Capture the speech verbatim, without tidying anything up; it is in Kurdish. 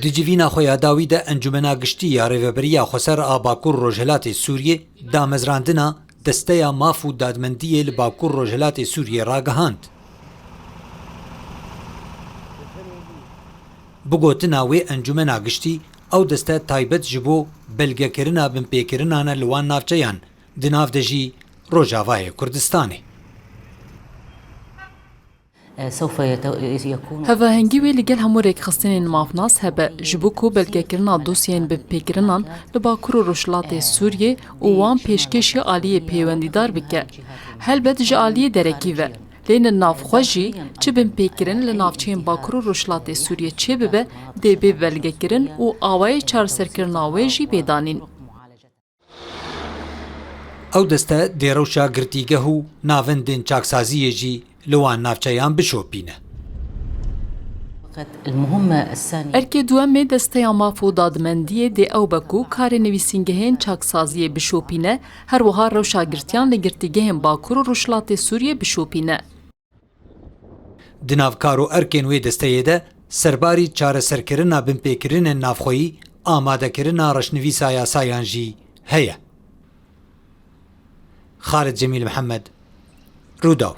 Di civîna xwe ya dawî de Encûmena Giştî ya Rêveberiya Xweser a Bakur Rojhilatê Sûriyê damezrandina Desteya Maf û Dadmendiyê li Bakur Rojhilatê Sûriyê ragihand. Bi gotina wê Encûmena Giştî, ew deste taybet ji bo belgekirina binpêkirinan e li wan navçeyan, di nav de jî Rojavayê Kurdistanê. Hevahengî wê li gel hemû rêkxistinên mafnas hebe, ji bo ku belgekirina dosyeyên binpêkirinan li Bakur û Rojhilatê Sûriyê û wan pêşkêşî aliyê pêwendîdar bike. Helbet ji aliyê derekî ve. Lê li nav xwe jî çi binpêkirin li navçeyên Bakur û Rojhilatê Sûriyê çêbibe, dê bê belgekirin û awayê çareserkirina wê jî bê danîn. Ew deste dê rewşa girtîgeh û navendên çaksaziyê jî li wan navçeyan bişopîne. Erkê duemê Desteya Maf û Dadmendiyê dê ew be ku karê nivîsîngehên çaksaziyê bişopîne, her wiha rewşa girtiyan li girtîgehên Bakur û Rojhilatê Sûriyê bişopîne. Di nav kar û erkên wê desteyê de serbarî çareserkirina binpêkirinên navxweyî, amadekirina reşnivîsa yasayan jî heye. Xalid Cemîl Mihemed, Rûdaw.